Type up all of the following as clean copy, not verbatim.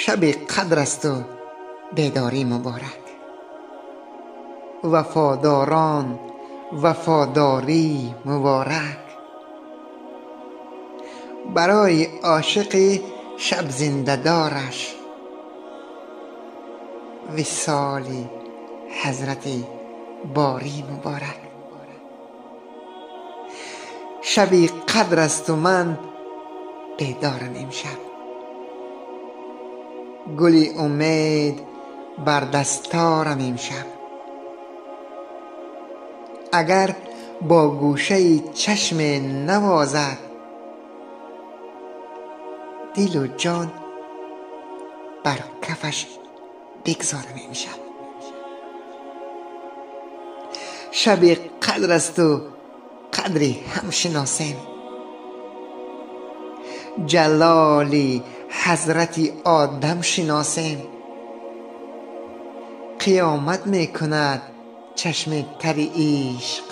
Шаби қадр асту бедорӣ муборак. Вафодорон вафодорӣ муборак. Барои ошиқи шаб зиндадораш висоли ҳазрати борӣ муборак. Шаби қадр асту ман бедорам имшаб. Гули умед бар дасторам имшаб. Агар бо гӯшаи чашме навозад, дилу ҷон бар кафаш бигзорам имшаб. Шаби қадр асту қадри ҳам шиносем. Ҷалоли ҳазрати одам шиносем. Қиёмат мекунад чашми тари ишқ.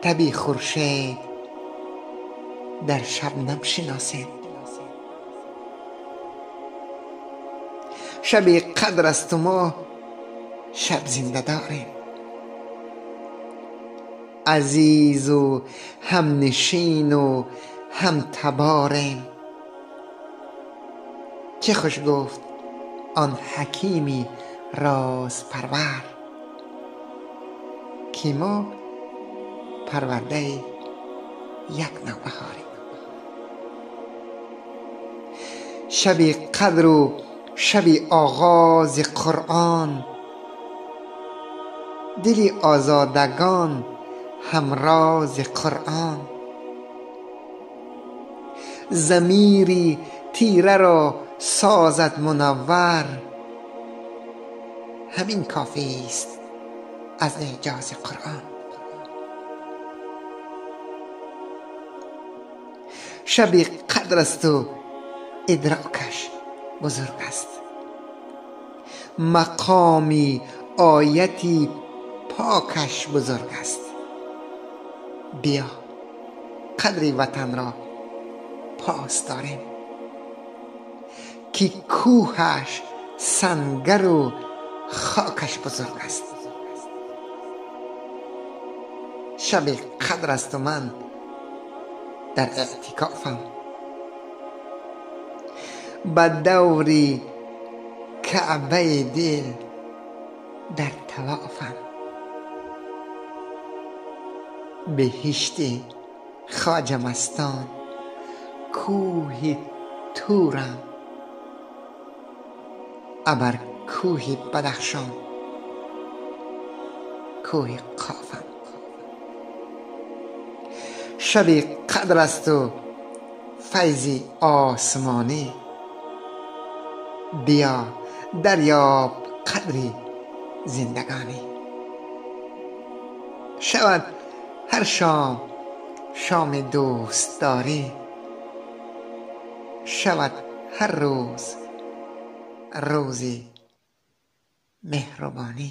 Таби хуршед дар шабнам шиносем. Шаби қадр асту мо шаб зинда дорем. Азизу ҳамнишину ҳамтаборем. Чӣ хуш гуфт он ҳакими розпарвар, ки мо парвардаи як навбаҳорем. Шаби қадру шаби оғози Қуръон, дили озодагон ҳамрози Қуръон. Замири тираро созад мунаввар, ҳамин кофист аз эъҷози Қуръон. Шаби қадр асту идрокаш бузург аст. Мақоми ояти покаш бузург аст. Биё қадри ватанро пос дорем, ки кӯҳаш сангару хокаш бузург аст. Шаби қадр асту ман дар эътикофам. Ба даври каъбаи дил дар тавофам. Беҳишти хоҷа мастон кӯҳи Турам, абар кӯҳи Бадахшон кӯҳи Қофам. Шаби қадр асту файзи осмонӣ, биё дарёб қадри зиндагонӣ. Шавад ҳар шом шоми дӯстдорӣ, шавад ҳар рӯз рӯзи меҳрубонӣ.